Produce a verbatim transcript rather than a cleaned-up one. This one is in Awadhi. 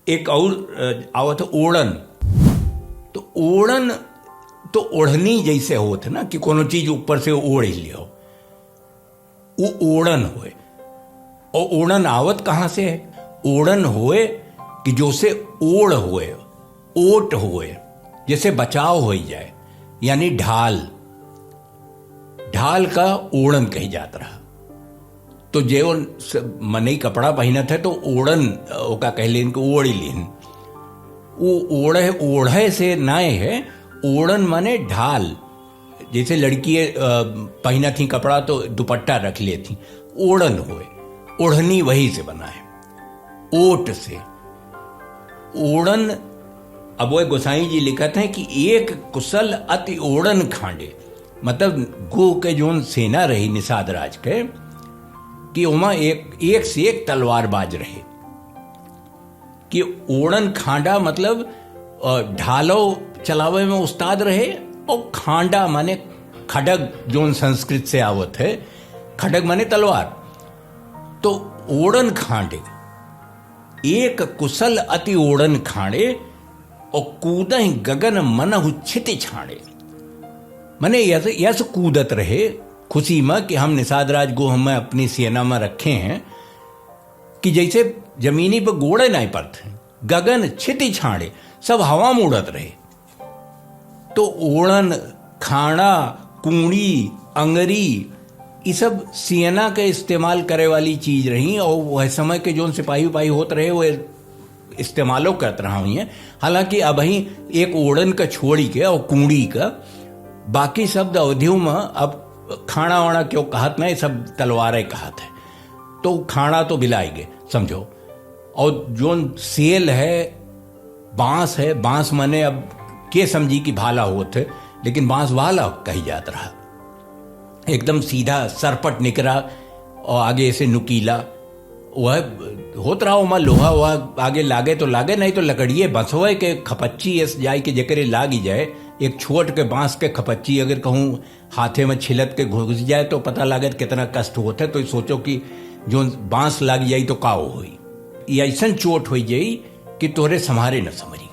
एक और, अ, आवत है ओड़न। तो ओड़न तो ओढ़नी जैसे होत है ना, कि कोनो चीज ऊपर से ओढ़ लियो, वो ओड़न होए। और ओड़न आवत कहाँ से है? ओड़न होए कि जो से ओढ़ होए, ओट होए, जैसे बचाव होई जाए, यानी ढाल। ढाल का ओड़न कही जात रहा। तो जे उन स-, मनई कपड़ा पहिनत है तो ओड़न, अ, ओका कहलेन कि ओढ़ लिहन। वो ओढ़े, ओढ़े से नाय है, ओड़न माने ढाल। जैसे लड़की, अ, पहिनत ही कपड़ा तो दुपट्टा रख लेत ही, ओड़न होए, ओढ़नी वही से बना है, ओट से। ओड़न, अब वो गोसाई जी लिखत हैं कि एक कुशल अति ओड़न खांडे, मतलब गोह के जोन सेना रही निषाद राज के, कि ओमा एक, एक से एक तलवारबाज रहे, कि ओड़न खांडा मतलब, अ, ढालो चलावे में उस्ताद रहे, और खांडा माने खडग, जोन संस्कृत से आवत है, खडग माने तलवार। तो ओड़न खांडे, एक कुशल अति ओड़न खांडे, और कूदहि गगन मनहु छिति छांडे। मने यस, यस कूदत रहे खुशी में कि हम निषाद राज गोह में अपनी सेना में रखे हैं, कि जैसे जमीनी पर गोड़े नाहीं पड़त हैं, गगन छिति छांडे, सब हवा में उड़त रहे। तो ओड़न, खांडा, कूंडी, अंगरी, ई सब सेना के इस्तेमाल करे वाली चीज रही, और वह समय के जोन सिपाही उपाही होत रहे, वो इस्तेमालो करत रहा हुई हैं। हालांकि अबहीं एक ओड़न का छोड़ी के और कूंडी का, बाकी शब्द अवधियों में अब खांडा वाणा क्यों कहत नहीं, सब तलवारें कहत है। तो खांडा तो बिलाई गए, समझो। और जोन सेल है, बांस है, बांस माने अब के समझी कि भाला होत है, लेकिन बांस वाला कही जात रहा। एकदम सीधा सरपट निकरा और आगे से नुकीला। वह होत रहा ओमा लोहा, वह आगे लागे तो लागे, नहीं तो लकड़िए बंसवे के खपच्ची एस जाए कि जेकरे लागी जाए, एक छोट के बांस के खपच्ची अगर कहूँ हाथे में छिलत के घुस जाए तो पता लागत कितना कष्ट होत है। तो सोचो कि जो बांस लाग जाई तो का होई, ये ऐसन चोट हो जाई कि तोहरे संभारे न संभरी।